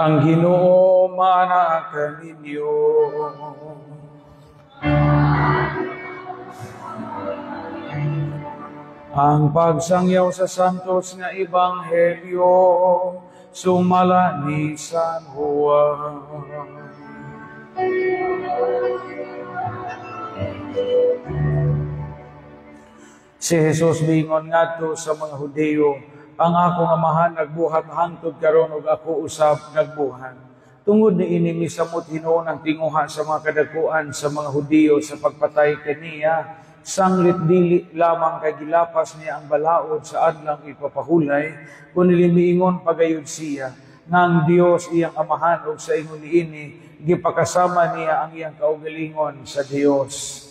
Ang Ginoo maana kaninyo. Ang pagsangyaw sa santos nga ebanghelyo sumala ni San Juan. Si Jesus miingon ngadto sa mga Hudiyo, ang akong amahan nagbuhat hangtod karon ug ako usab nagbuhat. Tungod niini misamot hinuon ang tinguha sa mga kadakuan sa mga Hudiyo sa pagpatay kaniya, sanglit dili lamang kay gilapas niya ang balaod sa adlang ipapahulay, kundi miingon pagayod siya nga ang Dios iyang amahan ug sa ingon niini gipakasama niya ang iyang kaugalingon sa Dios.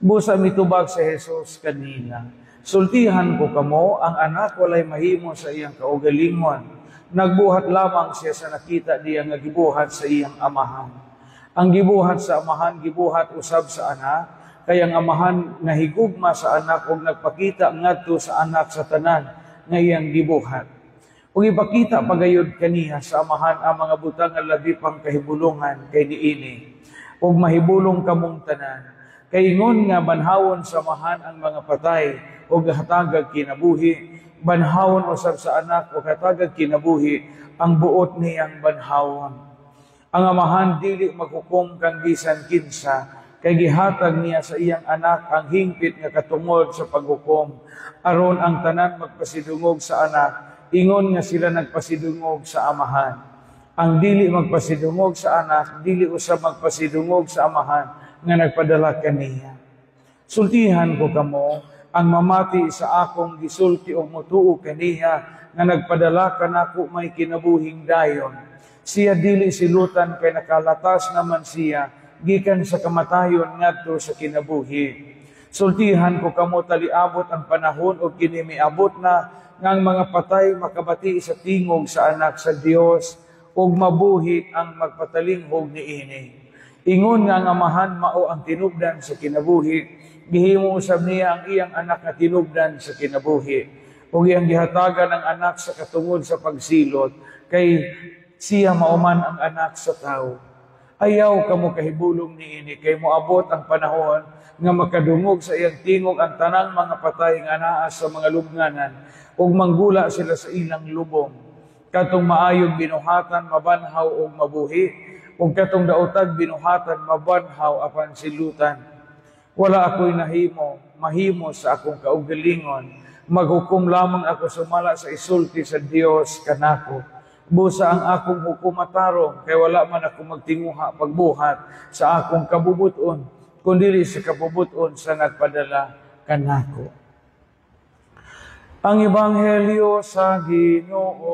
Busa mitubag sa Jesus kanila, sultihan ko kamo, ang anak walay mahimo sa iyang kaugalingon. Nagbuhat lamang siya sa nakita niya nga gibuhat sa iyang amahan. Ang gibuhat sa amahan, gibuhat usab sa anak, kay ang amahan nahigugma sa anak ug nagpakita ngadto sa anak sa tanan nga iyang gibuhat. Ug ipakita pagayod kaniya sa amahan ang mga butang nga labi pang kahibulungan kay niini. Ug mahibulong kamong tanan, kay ingon nga banhawon sa amahan ang mga patay ug hatagag kinabuhi, banhawon usab sa anak ug hatagag kinabuhi ang buot niyang banhawon. Ang amahan dili maghukom kang bisan kinsa, kay gihatag niya sa iyang anak ang hingpit nga katungod sa paghukom, aron ang tanan magpasidungog sa anak, ingon nga sila nagpasidungog sa amahan. Ang dili magpasidungog sa anak, dili usab magpasidungog sa amahan nga nagpadala kaniya. Sultihan ko kamo, ang mamati sa akong gisulti og motuo kaniya nga nagpadala kanako may kinabuhing dayon. Siya dili silutan kay nakalatas naman siya gikan sa kamatayon ngadto sa kinabuhi. Sultihan ko kamo, taliabot ang panahon og kini miabot na nga ang mga patay makabati sa tingog sa anak sa Dios ug mabuhi ang magpatalinghog niini. Ingon nga ang amahan mao ang tinubdan sa kinabuhi, gihimo usab niya ang iyang anak nga tinubdan sa kinabuhi. Ug iyang gihatagan ang anak sa katungod sa pagsilot, kay siya mauman ang anak sa tawo. Ayaw kamo kahibulong niini, kay moabot ang panahon nga makadungog sa iyang tingog ang tanang mga patay nga anaa sa mga lubnganan, ug manggula sila sa ilang lubong. Katong maayong binuhatan mabanhaw og mabuhi, ug katong daotag binuhatan mabanhaw apan silutan. Wala ako'y nahimo, mahimo sa akong kaugalingon. Maghukom lamang ako sumala sa isulti sa Dios kanako. Busa ang akong hukom matarong, kay wala man ako magtinguha pagbuhat sa akong kabubuton, kundi sa kabubuton sa nagpadala kanako. Ang Ebanghelyo sa Ginoo.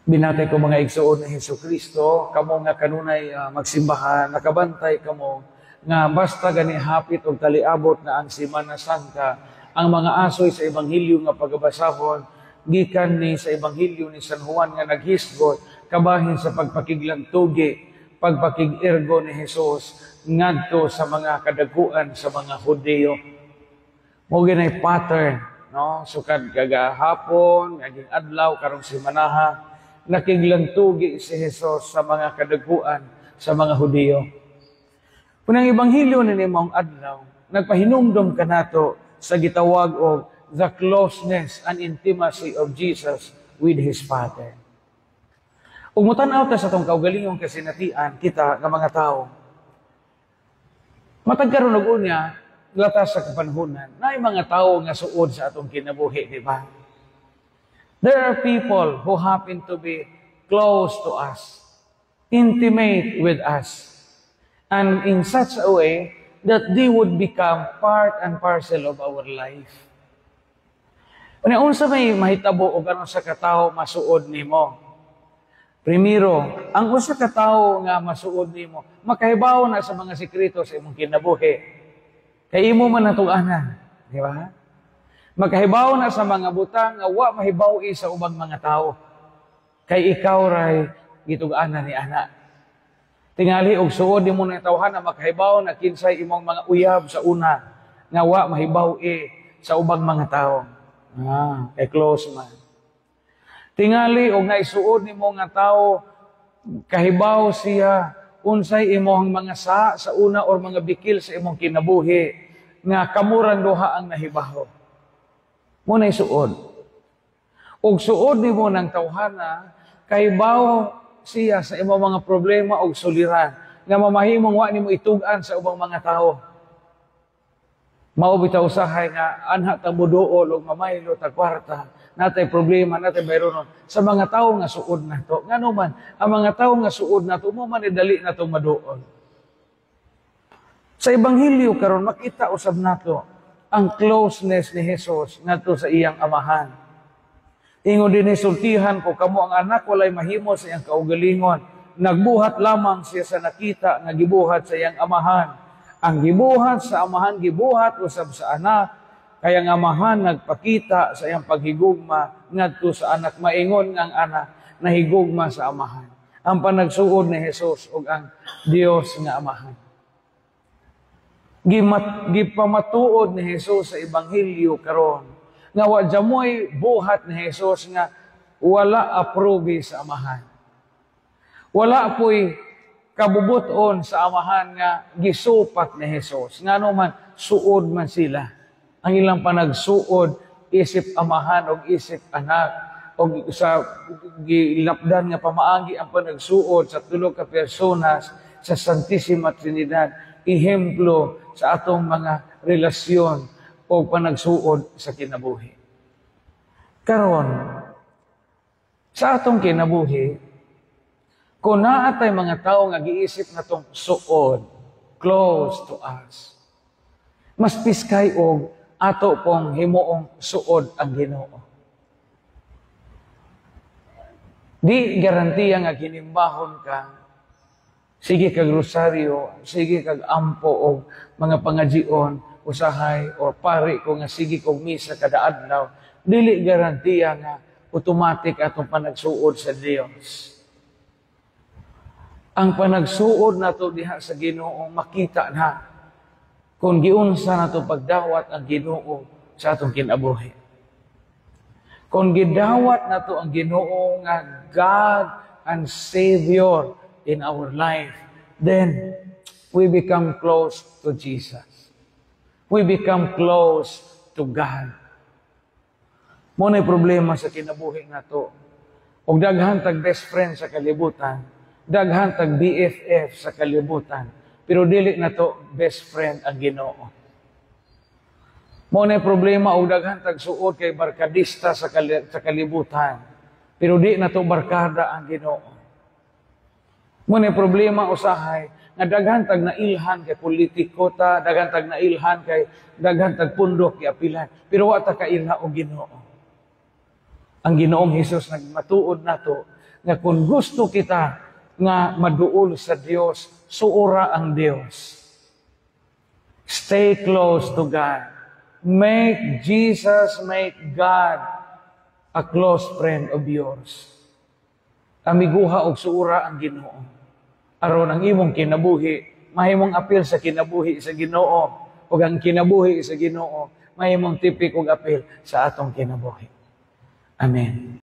Binatay ko mga igsuon ni Hesus Kristo, kamo nga kanunay magsimbahan, nakabantay kamo nga basta gani hapit og taliabot na ang Semana Santa, ang mga asoy sa ebanghelyo nga pagabasahon gikan ni sa ebanghelyo ni San Juan nga naghisgot kabahin sa pagpakiglangtugi, pagpakig-ergo ni Hesus ngadto sa mga kadaguan sa mga Hudiyo. Mao ginay pattern, no? Sukad kagahapon, naging adlaw karong semanaha, nakiglantugi si Hesus sa mga kadaguan sa mga Hudiyo. Kung ang ebanghelyo ni maong adlaw, nagpahinumdom kanato sa gitawag og the closeness and intimacy of Jesus with His Father. Ug motan-aw ta sa atong kaugalingong kasinatian kita nga mga tawo. Matag karon og unya, latas sa kapanhunan, naay mga tawo nga suod sa atong kinabuhi, di ba? There are people who happen to be close to us, intimate with us, and in such a way that they would become part and parcel of our life. Unya, unsa may mahitabo og aron sa katawo masuod nimo? Primero, ang usa ka tawo nga masuod nimo, makahibaw na sa mga sekreto sa imong kinabuhi. Kay imo man natug-anan, di ba? Makahibaw na sa mga butang nga wa mahibaw sa ubang mga tawo. Kay ikaw ray gitug-anan ni ana. Tingali og suod nimo ng tawhana, makahibaw na kinsay imong mga uyab sa una nga wa mahibaw eh sa ubang mga tao. Ah, kay close man. Tingali og naisuod nimo nga tao, kahibaw siya unsay imong mga sa una or mga bikil sa imong kinabuhi nga kamurang duha ang nahibaw. Mao na suod. Og suod nimo ng tawhana, kahibaw siya sa imong mga problema og suliran nga mamahimong wa nimo itug-an sa ubang mga tao. Mao bitaw usahay nga anha ta moduol og mamaylo ta kwarta, natay problema, natay bayronon sa mga tawo nga suod nato. Ngano man, ang mga tawo nga suod nato mao man dali nato maduol. Sa Ebanghelyo karon, makita usab nato ang closeness ni Jesus ngadto sa iyang Amahan. Ingon din, "Sultihan ko kamo, ang Anak walay mahimo sa iyang kaugalingon. Nagbuhat lamang siya sa nakita nga gibuhat sa iyang Amahan. Ang gibuhat sa Amahan, gibuhat usab sa Anak. Kaya ang Amahan nagpakita sa iyang paghigugma ngadto sa Anak. Maingon nga ang Anak nahigugma sa Amahan." Ang panagsuod ni Jesus ug ang Dios nga Amahan. Gipamatuod ni Jesus sa Ebanghelyo karon nga wa jamoy buhat ni Jesus nga wala approve sa Amahan. Wala po'y kabubuton sa Amahan nga gisupak ni Jesus. Ngano man, suod man sila. Ang ilang panagsuod isip Amahan o isip Anak o sa gilapdan nga pamaagi, ang panagsuod sa tulo ka personas sa Santissima Trinidad, ehemplo sa atong mga relasyon o panagsuod sa kinabuhi. Karon, sa atong kinabuhi, kung naa tay mga tao nga giisip natong suod, close to us, mas piskay og ato pong himuong suod ang Ginoo. Di garantiya nga ginimbahon ka, sige kag rosaryo, sige kag ampo og mga pangajion, usahay o pari ko nga sige kog misa kada adlaw, dili garantiya nga automatic atong panagsuod sa Dios. Ang panagsuod nato diha sa Ginoo makita na kung giunsa nato pagdawat ang Ginoo sa atong kinabuhi. Kung gidawat nato ang Ginoo nga God and Savior in our life, then we become close to Jesus. We become close to God. Mao na problema sa kinabuhi nato. Og daghan tag best friend sa kalibutan, daghan tag BFF sa kalibutan, pero dili nato best friend ang Ginoo. Mao na problema og daghan tag suod kay barkadista sa kalibutan, pero di nato barkada ang Ginoo. Mao na problema usahay nga daghan tag nailhan kay politiko ta, daghan tag nailhan kay daghan tag pundok giapilan, pero wa ta kailha og Ginoo. Ang Ginoong Hesus nagmatuod nato nga kung gusto kita nga maduol sa Dios, suora ang Dios. Stay close to God. Make Jesus, make God a close friend of yours. Amiguha og suora ang Ginoo. Aron ang imong kinabuhi mahimong apil sa kinabuhi sa Ginoo, ug ang kinabuhi sa Ginoo mahimong tipik og apil sa atong kinabuhi. Amen.